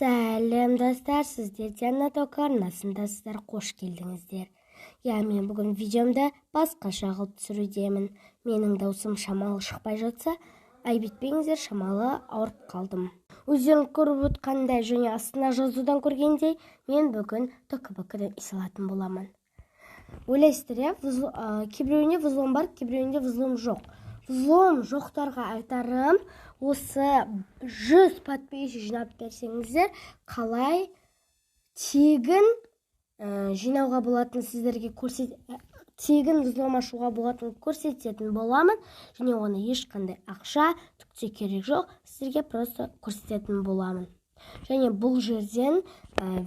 Сәлем, достар! Сіздер Диана Ток арнасындасыздар, қош келдіңіздер. Иә, мен бүгін видеомды басқаша қылып түсірудемін. Менің даусым шамалы шықпай жатса, айып етпеңіздер, шамалы ауырып қалдым. Өздерің көріп отқандай және астына жазудан көргендей, мен бүгін Тока-Бокадан үй салатын боламын. Ойлайсыздар, иә, кейбіреуінде взлом бар, кейбіреуінде взлом жоқ. Взлом жоқтарға айтарым, осы 100 подписчик жинап берсеңіздер, қалай тегін жинауға болатын сіздерге көрсет, тегін взлом ашуға болатын көрсететін боламын. Және оны ешқандай ақша түк те керек жоқ, сіздерге просто көрсететін боламын. Және бұл жерден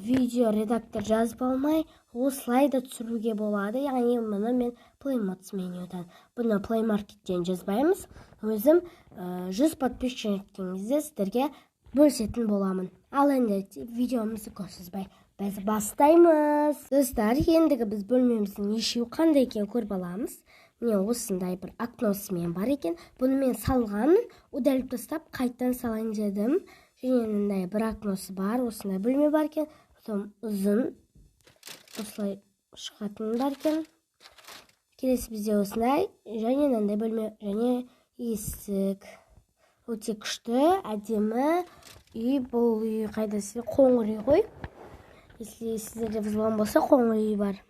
видео редактор жазып алмай, осылай да түсіруге болады. Яғни мұны мен Play Mods менюдан, бұны Play Market'тен жазбаймыз. Өзім 100 подписчик жеткен кезде сіздерге бөлісетін боламын. Ал енді видеомызды көп созбай біз бастаймыз. Достар, ендігі біз бөлмеміздің нешеуі қандай екенін көріп аламыз. Міне, осындай бір окносымен бар екен. Бұны мен салғанмын, удалить тастап қайтадан салайын дедім. Және мындай бір окносы бар, осындай бөлме бар екен. Потом ұзын осылай шығатын бар екен. Келесі бізде осындай және мынандай бөлме және есік. Өте күшті, әдемі үй. Бұл үй қайда десе, қоңыр үй ғой. Если сіздерде взлом болса, қоңыр үй бар.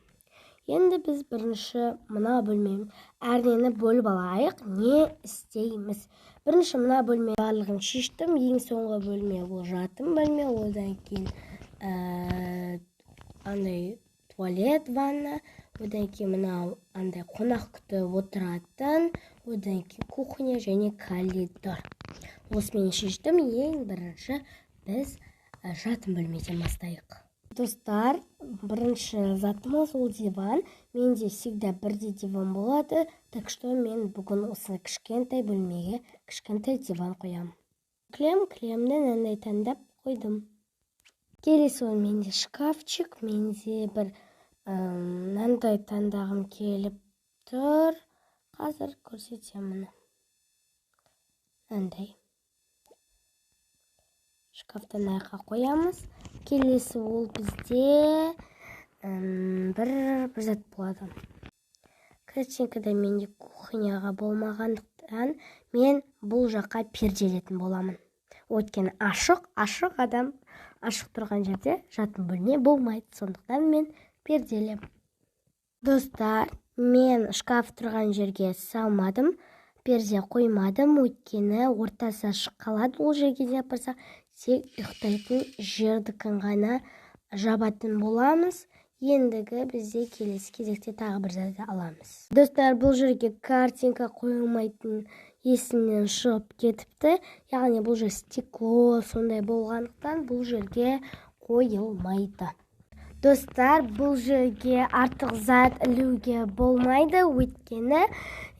Енді біз бірінші мына бөлмені әрнені бөліп алайық. Не істейміз? Бірінші мына бөлме барлығын шештім. Ең соңғы бөлме ол жатын бөлме. Одан кейін андай туалет, ванна. Одан кейін мынау андай қонақ күтіп отыратын. Одан кейін кухня және коридор. Осымен шештім. Ең бірінші біз жатын бөлмеден бастайық. Достар, бірінші затымыз ол диван. Менде всегда бірдей диван болады, так что мен бүгін осы кішкентай бөлмеге кішкентай диван қоямын. Кілемді мынандай таңдап қойдым. Келесі ол менде шкафчик. Менде бір мынандай таңдағым келіп тұр, қазір көрсетемін. Мынандай шкафтан аяққа қоямыз. Келесі ол бізде бір зат болады. Картинкада менде кухняға болмағандықтан, мен бұл жаққа перделетін боламын. Өйткені ашық адам ашық тұрған жерде жатын бөлме болмайды, сондықтан мен перделем. Достар, мен шкаф тұрған жерге салмадым, перде қоймадым, өйткені ортасы ашық қалады. Ол жерге де апарсақ, тек ұйықтайтын жердікін ғана жабатын боламыз. Ендігі бізде келесі кезекте тағы бір зат аламыз. Достар, бұл жерге картинка қойылмайтын есімнен шығып кетіпті. Яғни бұл жер стекло сондай болғандықтан, бұл жерге қойылмайды. Достар, бұл жерге артық зат ілуге болмайды, өйткені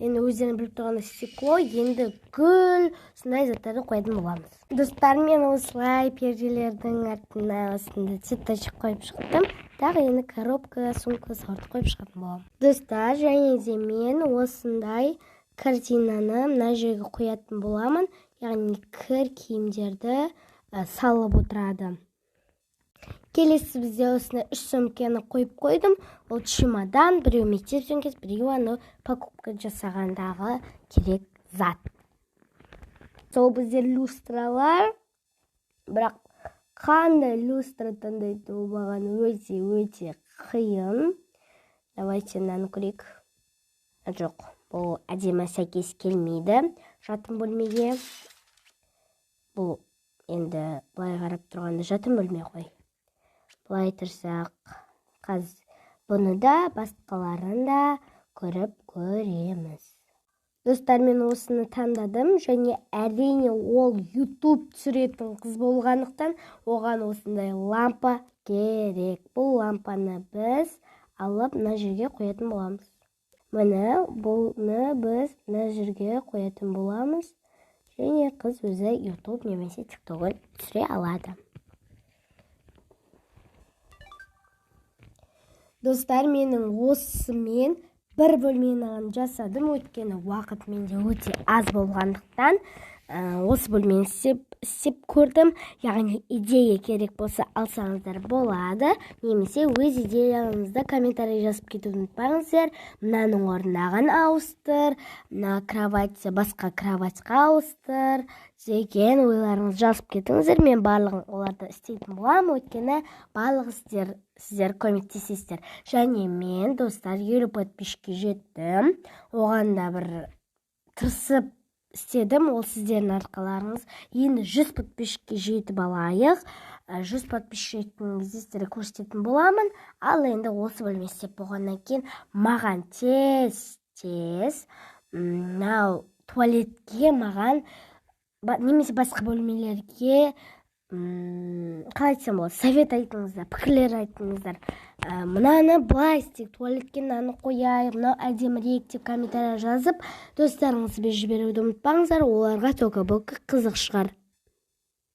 енді өздерің біліп тұрғандай стекло. Енді гүл сондай заттарды қоятын боламыз. Достар, мен осылай перделердің артына осындай цветочек қойып шықтым. Тағы енді коробка, сумка, соларды қойып шығатын боламын. Достар, және де мен осындай картинаны мына жерге қоятын боламын, яғни кір киімдерді салып отырады. Келесі бізде осындай үш сөмкені қойып қойдым. Ол чемодан, біреу мектеп сөмкесі, біреу анау покупка жасағандағы керек зат. Сол бізде люстралар, бірақ қандай люстра таңдайды, ол маған өте өте қиын. Давайте мынаны көрейік. Жоқ, бұл әдемі сәйкес келмейді жатын бөлмеге. Бұл енді былай қарап тұрғанда жатын бөлме ғой. Былай тұрсақ, қазір бұны да, басқаларын да көріп көреміз. Достар, мен осыны таңдадым. Және әрине ол YouTube түсіретін қыз болғандықтан, оған осындай лампа керек. Бұл лампаны біз алып мына жерге қоятын боламыз. Міне, бұны біз мына жерге қоятын боламыз. Және қыз өзі YouTube немесе TikTok-ын түсіре алады. Достар, менің осымен бір бөлмені ғана жасадым, өйткені уақыт менде өте аз болғандықтан. Осы бөлмені істеп көрдім. Яғни идея керек болса, алсаңыздар болады немесе өз идеяларыңызды комментарий жазып кетуді ұмытпаңыздар. Мынаның орнына ауыстыр, мына кровать басқа кроватьқа ауыстыр деген ойларыңызды жазып кетіңіздер. Мен барлығын оларды істейтін боламын, өйткені барлық сіздер көмектесесіздер. Және мен, достар, 50 подписчикке жеттім. Оған да бір тырысып істедім, ол сіздердің арқаларыңыз. Енді 100 подписчикке жетіп алайық. 100 подписчик жеткен кезде сіздерге көрсететін боламын. Ал енді осы бөлме істеп болғаннан кейін маған тез тез мынау туалетке маған немесе басқа бөлмелерге, қалай айтсам болады, совет айтыңыздар, пікірлер айтыңыздар. Мынаны былай істейік, туалетке мынаны қояйық, мынау әдемірек деп комментарий жазып, достарыңызбен жіберуді ұмытпаңыздар. Оларға Тока Бока қызық шығар.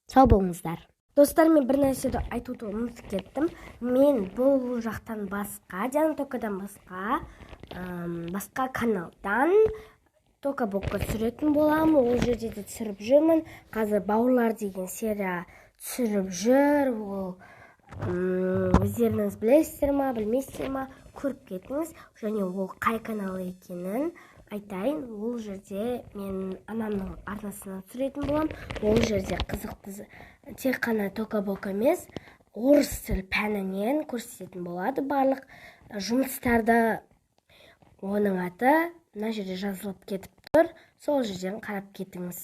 Сау болыңыздар, достар. Мен бір нәрсені айтуды ұмытып кеттім. Мен бұл жақтан басқа, Диана Токадан басқа, басқа каналдан Тока Бока түсіретін боламын. Ол жерде де түсіріп жүрмін. Қазір «Бауырлар» деген серия түсіріп жүр ол. Өздеріңіз білесіздер ма, білмейсіздер ма, көріп кетіңіз. Және ол қай канал екенін айтайын. Ол жерде мен анамның арнасынан түсіретін боламын. Ол жерде қызықты, тек қана Тока Бока емес, орыс тіл пәнінен көрсететін болады барлық жұмыстарды. Оның аты мына жерде жазылып кетіп тұр, сол жерден қарап кетіңіз.